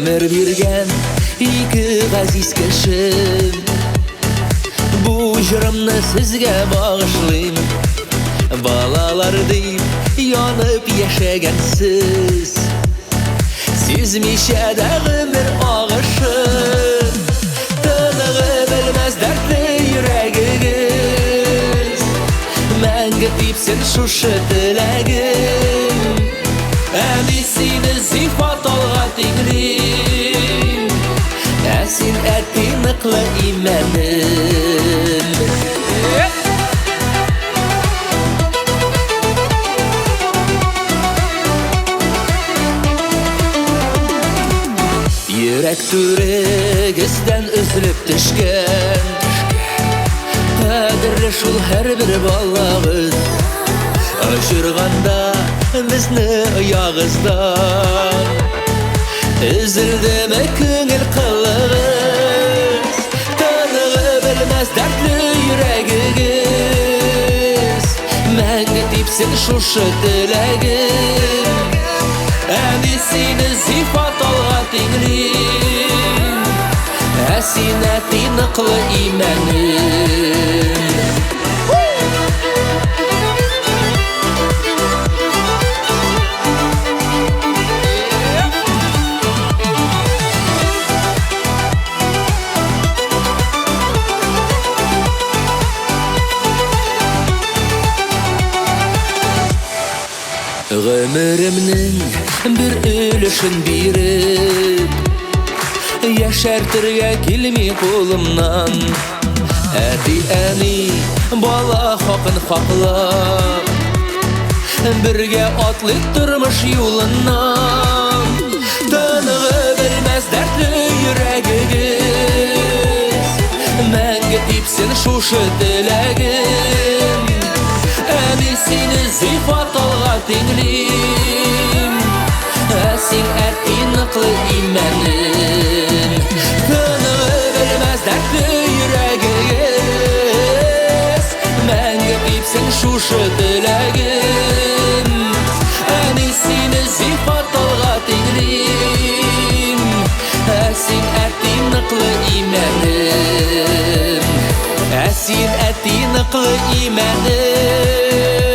Гомер биргән ике газиз кешем, бу җырымны сезгә багышлыйм. Балалар дип янып яшәгәнсез, сизмичә дә гомер агышын. Тыныгы белмәс дәртле йөрәгегез, мәңге типсен шушы теләгем. Әни, сине зифа талга тиңлим, ә син, әти, ныклы имәнем. Йөрәк түрегездән өзелеп төшкән кадерле шул һәрбер балагыз, очырганда безне оягыздан өзелдеме күңел кылыгыз? Тыныгы белмәс дәртле йөрәгегез, мәңге типсен шушы теләгем. Әни, сине зифа талга тиңлим, ә син, әти, ныклы имәнем. Гомеремнең бер өлешен биреп, яшәртергә килми кулымнан. Әти-әни, бала хакын хаклап, бергә атлыйк тормыш юлыннан. Тыныгы белмәс дәртле йөрәгегез, мәңге типсен шушы теләгем. Әни, сине зифа талга тиңлим, ә син, әти, ныклы имәнем. Тыныгы белмәс дәртле йөрәгегез, мәңге типсен шушы теләгем. Әни, сине зифа талга тиңлим, ә син, әти, ныклы имәнем. Ә син, әти, ныклы имәнем.